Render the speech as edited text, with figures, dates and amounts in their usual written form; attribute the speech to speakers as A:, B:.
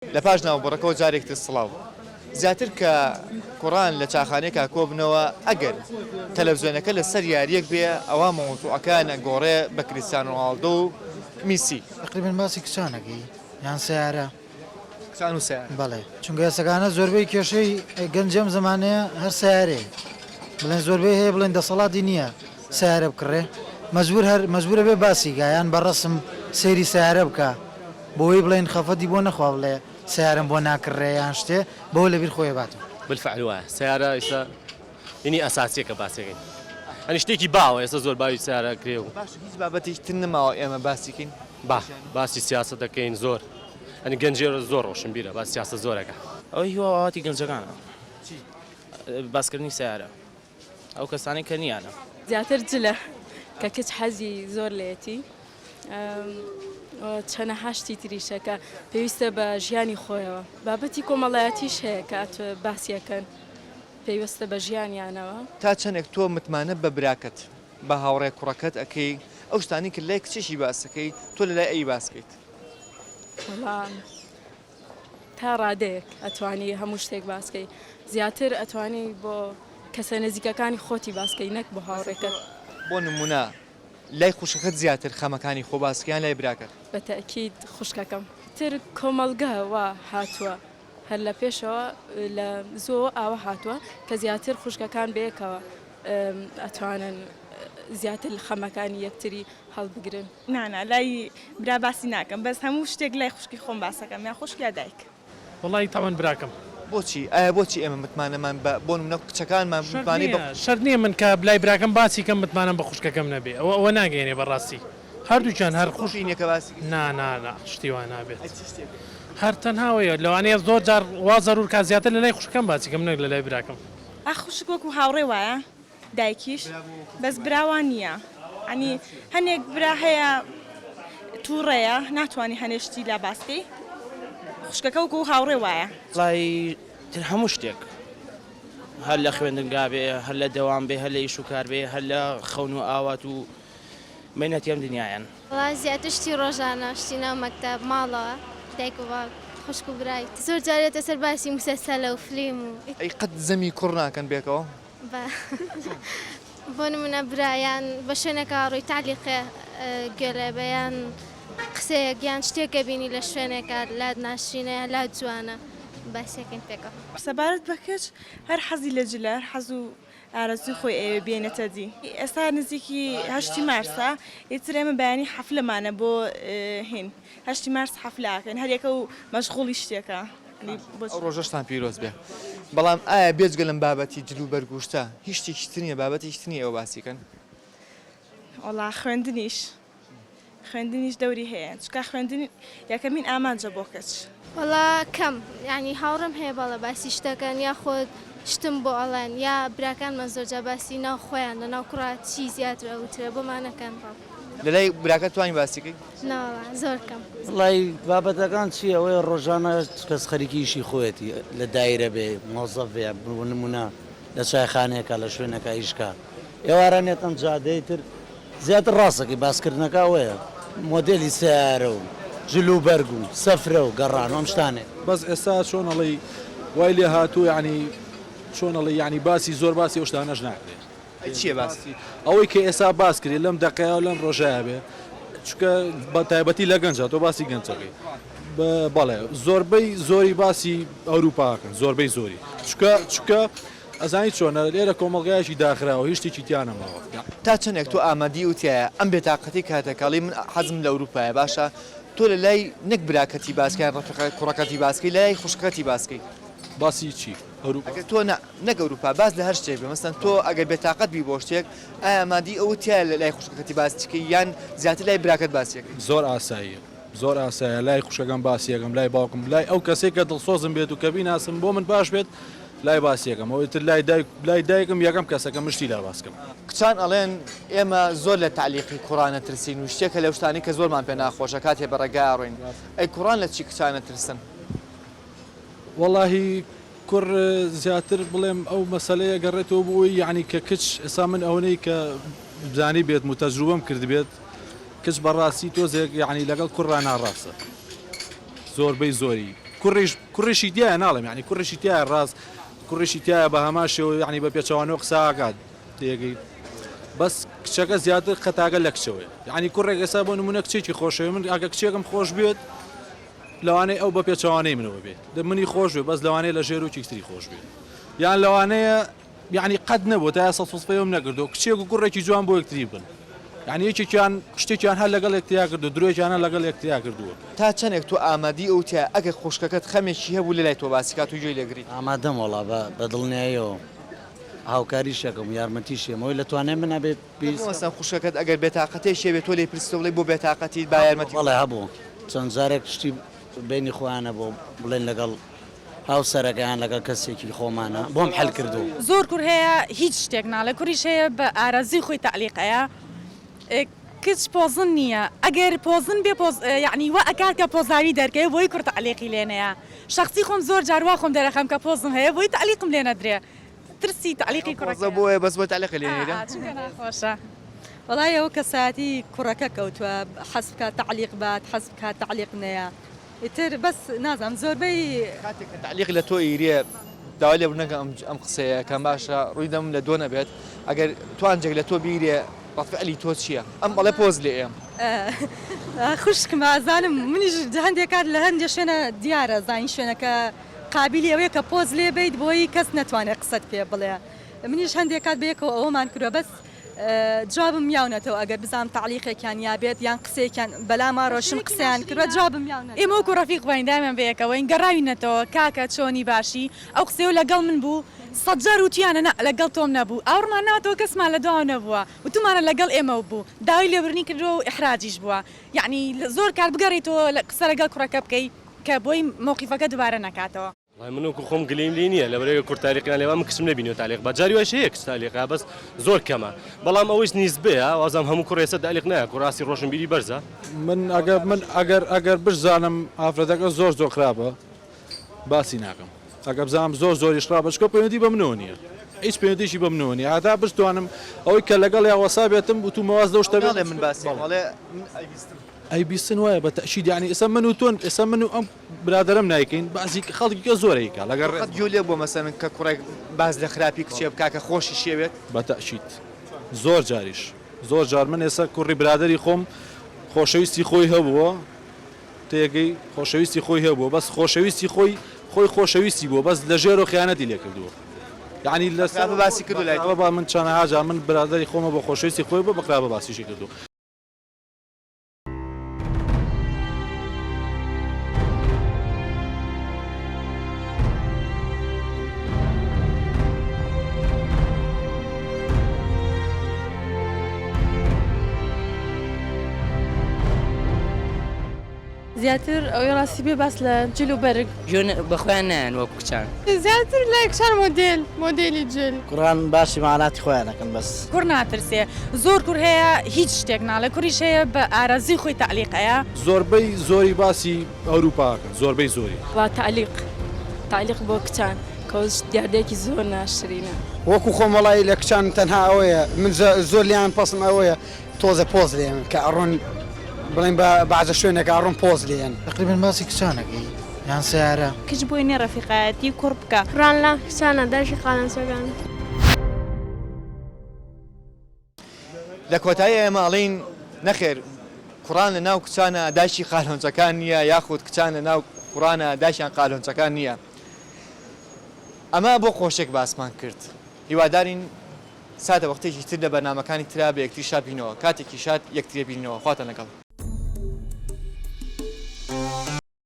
A: لە پاش ناوبڕەکەوە جارێک تر سڵاو. زیاتر کە کوڕان لە چاخانەیەکا کۆبنەوە ئەگەر تەلەفزیۆنەکە لە سەر یاریەک بێ ئەوا مەوزوعەکەیان ئەگۆڕێ بە کریستیانۆ ڕۆناڵدۆ و میسی.
B: تەقریبەن باسی کچان ئەکەی یان سەیارە؟
A: کچان و سەیارە.
B: بەڵێ چونکە ئێستەکانە زۆربەی کێشەی گەنجی ئەم زەمانەیە هەر سەیارەیە بڵێن زۆربەی هەیە بڵێن دەسەڵاتی نییە سەیارە بکڕێ مەجبور هەر مەجبورە بێ باسی کا یان بە ڕەسم سەیری سەیارە بکا بۆی بڵێن خەفەتی بۆ نەخوا بڵێ سەیارەم بۆ ناکڕێ یان شتێ بەوە لەبیر خۆی ئەباتەوە.
C: بالفعل وایە سەیارە ئیستا ینی ئەساسیە کە باسیەکەین یانی شتێکی باوە ئێستا زۆر باوی سەیارە کرێ و.
A: باشە هیچ بابەتێکی تر نەماوە ئێمە باسی کەین؟
C: با باسی سیاسەت دەکەین زۆر یانی گەنجێ زۆر ڕۆشنبیرە باسی سیاسەت زۆر ئەکا.
D: ئەوەی هیوا و ئاواتی گەنجەکانە.
A: چی؟
D: باسکردنی سەیارە. ئەو کەسانەی کە نییانە.
E: زیاتر جلە کە کچ حەزی زۆر لێیەتی و چەنەها شتی تریشە کە پێویستە بە ژیانی خۆیەوە. بابەتی کۆمەڵایەتیش هەیە کە باسی ئەکەن پەیوەستە بە ژیانیانەوە.
A: تا چەنێک تۆ متمانە بە براکەت، بە هاوڕێ کوڕەکەت ئەکەی، ئەو شتانەی کە لای کچێکی باس ئەکەی تۆ لە لای ئەوی باس کەیت؟
E: وەڵا تا ڕادەیەک ئەتوانی هەموو شتێک باس کەی زیاتر ئەتوانی بۆ کەسە نزیکەکانی خۆتی باس کەی نەک بۆ هاوڕێکەت.
A: بۆ نموونە لای خوشکەکەت زیاتر خەمەکانی خۆ باس کەی یان لای براکەت؟
E: بە تەئکید خوشکەکەم. تر کۆمەڵگە وا هاتووە هەر لە پێشەوە لە زووەوە ئاوا هاتووە کە زیاتر خوشکەکان بەیەکەوە ئەتوانن زیاتر خەمەکانی یەکتری هەڵبگرن.
F: نا نا لای برا باسی ناکەم بەس هەموو شتێک لای خوشکی خۆم باسەکەم یا خوشک یا دایک.
G: وەڵایی تەبعەن براکەم.
A: بۆچی؟ ئایا بۆچی ئێمە متمانەمان بە بۆ نمونە کچەکانمان
G: شەرت
A: متمانەی بە.
G: نییە شەرت نییە من کە لای براکەم باسی کەم متمانەم بە خوشکەکەم نەبێ ئەوە ئەوە ناگەیەنێ بەڕاستی هەردووکیان هەر خوشک.
A: شتی نییە کە باسی کەی.
G: نا نا نا شتی وا نابێت.
A: ئەی چ شتێکە؟
G: هەر تەنها ئەوەیە لەوانەیە زۆر جار وا زەرور کا زیاتر لە لای خوشکەکەم باسی کەم نەک لە لای براکەم.
F: ئاخ خوشک وەکو هاوڕێ وایە دایکیش بەس برا وا نییە عنی هەنێک برا هەیە توڕەیە ناتوانانی هەنێ شتی لا باس کەی خوشکەکە وەکو هاوڕێ وایە.
D: وەڵایی تر هەموو شتێک هەر لە خوێندنگا بێ هەر لە دەوام بێ هەر لە ئیش و کار بێ هەر لە خەون و ئاوات و مەینەتی ئەم دنیایەن.
H: وەڵا زیاتر شتی ڕۆژانە شتی ناو مەکتەب ماڵەوە دایک و باوک خوشک و برای زۆر جار دێتە سەر باسی موسەلسەلە و فلیم و.
A: ئەی قەت زەمی کوڕ ناکەن بێکەوە؟
H: بە بۆ نمونە برا یان بە شوێنێکا ڕۆی تەعلیقێ گوێ لێ بە یان قسەیەک یان شتێکە بینی لە شوێنێکا لات ناشرینە یان لات جوانە باسیەکەین پێکەوە.
F: سەبارەت بە کچ هەر حەزی لە جلە هەر حەز و ئارەزووی خۆی ئەیەوێ بێنێتە دی ئێستا نزیکی هەشتی مارسە ئیتر ئێمە بەیانی حەفلەمانە بۆ هین هەشتی مارس حەفلە ئەکەین هەر یەکە و مەشغوڵی شتێکە.
A: ئەو ڕۆژەشتان پیرۆز بێ بەڵام ئایا بێجگە لەم بابەتی جل و بەرگ و شتە هیچ شتێکی تر نییە بابەتێکی تر نییە ئێوە باسی کەن؟
F: وەڵا خوێندنیش خوێندنیش دەوری هەیە چونکە خوێندن یەکەمین ئامانجە بۆ کچ.
H: وەڵا کەم یانی هاوڕێم هەیە بەڵێ باسی شتەکەن یاخود شتم بۆ ئەڵێن یا براکانمان زۆرجار باسی ناو خۆیان لەناو کوڕا چی زیاتر ئەوترێ بۆمان ئەکەن بەڵێ.
A: لەلای براکەت توانی باسی کەی؟
H: نەوەڵا زۆر کەم.
I: وەڵای بابەتەکان چیە ئەوەیە ڕۆژانە کەس خەریکی ئیشی خۆیەتی لە دایرە بێ مۆزەف بێ بۆ نمونە لە چایخانەیەکا لە شوێنێکا ئیش کا ئێواران یەت ئەم جادەی تر زیاتر ڕاستەکەی باسکردنەکە ئەوەیە مۆدێلی سەیارە و جل و بەرگ و سەفرە و گەڕان و ئەم شتانەیە.
J: بەس ئێستا چۆن ئەڵێی وای لێ هاتووە یانی چۆن ئەڵێی یانی باسی زۆر باسی ئەو شتانەش ناکرێ.
A: ئەی چیە باسی؟
J: ئەوەی کە ئێستا باس کرێ لەم دەقەیا و لەم ڕۆژەیا بێ چونکە بە تایبەتی لە گەنجە تۆ باسی گەنجەکەی بەڵێ زۆربەی زۆری باسی ئەوروپاکەن زۆربەی زۆری چونکە چونکە ئەزانی چۆنە لێرە کۆمەڵگایەکی داخراوە هیچ شتێکی تیا نەماوە.
A: تا چەنێک تۆ ئامادی و تیایە ئەم بێتاقەتی کاتە کە ئەڵێی من حەزم لە ئەوروپایە باشە تۆ لە لای نەک براکەتی باسکەی یان ڕەفیقە کوڕەکەتی باسکەی لای خوشکەکەتی باسکەی.
J: باسی چی؟ ئەوروپا؟
A: ئەگەر تۆ نا نەک ئەوروپا باس لە هەر شتێک بێ مەسەلەن تۆ ئەگەر بێتاقەت بی بۆ شتێک ئایا ئامادی ئەوە تیایە لە لای خوشکەکەتی باسی کەی یان زیاتر لای براکەت باسی ئەکەی؟
J: زۆر ئاساییە زۆر ئاسایە لای خوشکەکەم باسی ئەکەم لای باوکم لای ئەو کەسەی کە دڵسۆزم بێت و کە بیناسم بۆ من باش بێت لای باسی ئەکەم ئەوەی تر لای دایک لای دایکم یەکەم کەسە کە من شتی لا باس کەم.
A: کچان ئەڵێن ئێمە زۆر لە تەعلیقی کوڕان ئەترسین و شتێکە لەو شتانەی کە زۆرمان پێ ناخۆشە کاتێ بە ڕێگا ئەڕۆین ئەی کوڕان لە چی کچان ئەترسن؟
J: وەڵاهی کوڕ زیاتر بڵێم ئەو مەسەلەیە گەڕێتەوە بۆ ئەوەی یەعنی کە کچ ئێستا من ئەوەنەی کە زانی بێتم و تەجروبەم کردبێت کچ بەڕاستی تۆزێک یەعنی لەگەڵ کوڕا ناڕاستە زۆربەی زۆری. کوڕیش کوڕیشی تیایە ناڵێم یانی کوڕیشی تیایە ڕاست کوڕیشی تیایە بە هەمان شێوە یانی بە پێچەوانەوە قسە ئەکات تێگەی بەس کچەکە زیاتر خەتاکە لە کچەوەیە یانی کوڕێک ئێستا بۆ نمونە کچێکی خۆشەوێ من ئەگە کچێکم خۆش بێت لەوانەیە ئەو بە پێچەوانەی منەوە بێت دە منی خۆش بێ بەس لەوانەیە لە ژێرۆکی تری خۆش بێت یان لەوانەیە یەعنی قەت نەبووە تا ئێستا سوتفەیەم نەکردووە کچێک و کوڕێکی جوان بۆ یەکتری بن یەعنی یەکێکیان شتێکیان هەر لەگەڵ یەکتریا کردووە درۆیەکیان هەر لەگەڵ یەکتریا کردووە.
A: تا چەنێک تۆ ئامادەی ئەو تیا ئەگەر خوشکەکەت خەمێکی هەبوو لەلای تۆ باسی کات و گوێی لێ گریت؟
I: ئامادەم وەڵا بە بە دڵنیاییەوە هاوکاریشی ئەکەم و یارمەتیشی ئەم ئەوەی لە توانای منا بێت پێویست
A: مەسەن خوشکەکەت ئەگەر بێتاقەتێکی هەبێ تۆ لێی پرسیتەوە بڵێی بۆ بێتاقەتیت با یارمەتی
I: بەڵێ هەبوو چەند جارێک شتی بەینی خۆیان هەبوو بڵێن لەگەڵ هاوسەرەکە یان لەگەڵ کەسێکی خۆمانە بۆم حل کردوو.
K: زۆر کوڕ هەیە هیچ شتێک ناڵێ کوڕیش هەیە بە ئارەزوی خۆی تەعلیق ئەیا کچ پۆزن نییە ئەگەر پۆزن بێ پۆز یەعنی وا ئەکات کە پۆزاوی دەرکەوێ بۆی کوڕ تەعلیقی لێ نەیا شەخسی خۆم زۆر جار وا خۆم دەرەخەم کە پۆزم هەیە بۆی تەعلیقم لێ نەدرێ ترسی تەعلیقی کوڕەکەیە.
A: پۆزە بۆیە بەس بۆ تەعلیقی لێ نەیرێ.
K: ئا چونکە ناخۆشە.
L: وەڵایی ئەوە کەسایەتی کوڕەکە کەوتوە حەز بکات تەعلیق بات حەز بکات تەعلیق نەیا. ئیتر بەس نازانم زۆربەی.
A: کاتێک کە تەعلیق لە تۆ ئیرێ داوای لێبوردن ئەکەم ئەم قسەیە ئەکەم باشە ڕووی دەمم لە دۆ نەبێت ئەگەر توانجێک لە تۆ بیرێ ڕەد فعلی تۆ چییە ئەم ئەڵێ پۆز لێ ئێم.
L: خوشکم ئەزانم منیش هەندێک کات لە هەندێ شوێنە دیارە زانی شوێنەکە قابیلی ئەوەیە کە پۆز لێ بەیت بۆی کەس نەتوانێت قسەت پێ بڵێ منیش هەندێک کات بەیەکەوە ئەوەمان کردوە بەس جوابم یاونەتەوە ئەگەر بزانم تەعلیقێکیان یابێت یان قسەیەکیان بەلاما ڕۆشن قسەیان کردوە جوابم یاونەتەوە.
K: ئێمە وەکو ڕەفیق واین دایمان بەیەکەوەین گەڕاوینەتەوە کاکە چۆنی باشی ئەو قسەیەو لەگەڵ من بوو سەدجار وتویانە نا لەگەڵ تۆم نەبوو ئاوڕمان ناوەتەوە کەسمان لە دواوە نەبووە وتومانە لەگەڵ ئێمەو بوو داوای لێبوردنی کردوە و ئیحراجیش بووە یەعنی زۆر کات بگەڕێیتەوە قسە لەگەڵ کوڕەکە بکەی کە بۆی مەوقیفەکە دوبارە نەکاتەوە.
C: وەڵای من وەکو خۆم گلەیم لێی نییە لەبەرئەوەی کورد تالیقیان لێ من کچم نەبینیوە تالیق با جاری وایش هەیە کچ تالیقا بەس زۆر کەمە بەڵام ئەوەیش نیسبەیە وازم هەموو کوڕ ئێستا تالیق نایە کوڕ ئاستی ڕۆشنبیری بەرزە.
J: من ئەگەر من ئەگەر ئەگەر بشزانم ئافرەتەکە زۆر زۆر خراپە باسی ناکەم ئەگەر بزانم زۆر زۆریش خراپە چونکە پەیوەندی بە منەوە نییە هیچ پەیوەندیشی بە منەوە نییە هەتا بشتوانم ئەوەی کە لەگەڵیا وەسا بێتم وتومە واز لەو شتە
A: ناڵێ من باسی ئەڵێ من ئەیبیستم.
J: ئەیبیستن وایە بە تەئکید یانی ئێستا من و تۆن ئێستا من و ئەم برادەرەم نایکەین بەعزی خەڵکی کە زۆر ئەیکا لەگەڵ ڕێز.
A: قەت گوێ لێ بووە مەسەلەن کە کوڕێک باس لە خراپی کچێ بکا کە خۆشیشی ئەوێت؟
J: بە تەئکید زۆر جاریش زۆر جار من ئێستا کوڕی برادەری خۆم خۆشەویستی خۆی هەبووە تێگەی خۆشەویستی خۆی هەبووە بەس خۆشەویستی خۆی خۆی خۆشەویستی بووە بەس لە ژێرەوە خیانەتی لێ کردووە یانی لە
A: خراپە باسی کردووە لای تۆ؟
J: بە من چەنەها جار من برادەری خۆمە بە خۆشەویستی خۆی بووە بە خراپە باسیشی کردووە.
E: زیاتر ئەوەی ڕاستی بێ باس لە جل و بەرگ.
D: جوێن بە خۆیان نایەن وەکو کچان.
E: زیاتر لای کچان مۆدێل مۆدێلی جل.
I: کوڕان باسی مەعاناتی خۆیان ئەکەن بەس.
K: کوڕ ناترسێ زۆر کوڕ هەیە هیچ شتێک ناڵێ کوڕیش هەیە بە ئارەزوی خۆی تەعلیق ئەیا.
J: زۆربەی زۆری باسی ئەوروپا ئەکەن زۆربەی زۆری.
E: وا تەعلیق تەعلیق بۆ کچان کەوە دیاردەیەکی زۆر ناشرینە.
M: وەکو خۆم وەڵایی لە کچان تەنها ئەوەیە من زۆر لێیان پەسم ئەوەیە تۆزێ پۆز لێن کە ئەڕۆن بڵێن بە بەعزە شوێنێک ئەڕۆن پۆز لێن.
B: تەقریبەن باسی کچان ئەکەی یان سەیارە.
F: کچ بۆی نیە ڕەفیقایەتی کوڕ بکا.
H: کوڕان لە کچانە دایکی قالەنچەکان.
A: لە کۆتایی ئێمە ئەڵێین نەخێر کوڕان لە ناو کچانە دایکی قالۆنچەکان نییە یاخود کچان لە ناو کوڕانە دایکیان قالۆنچەکان نییە ئەمە بۆ خۆشێک باسمان کرد هیوادارین ساتە وەختێکی تر لە بەرنامەکانی ترا بە یەکتری شاد بینەوە کاتێکی شاد یەکتری بینەوە خواتان لەگەڵ.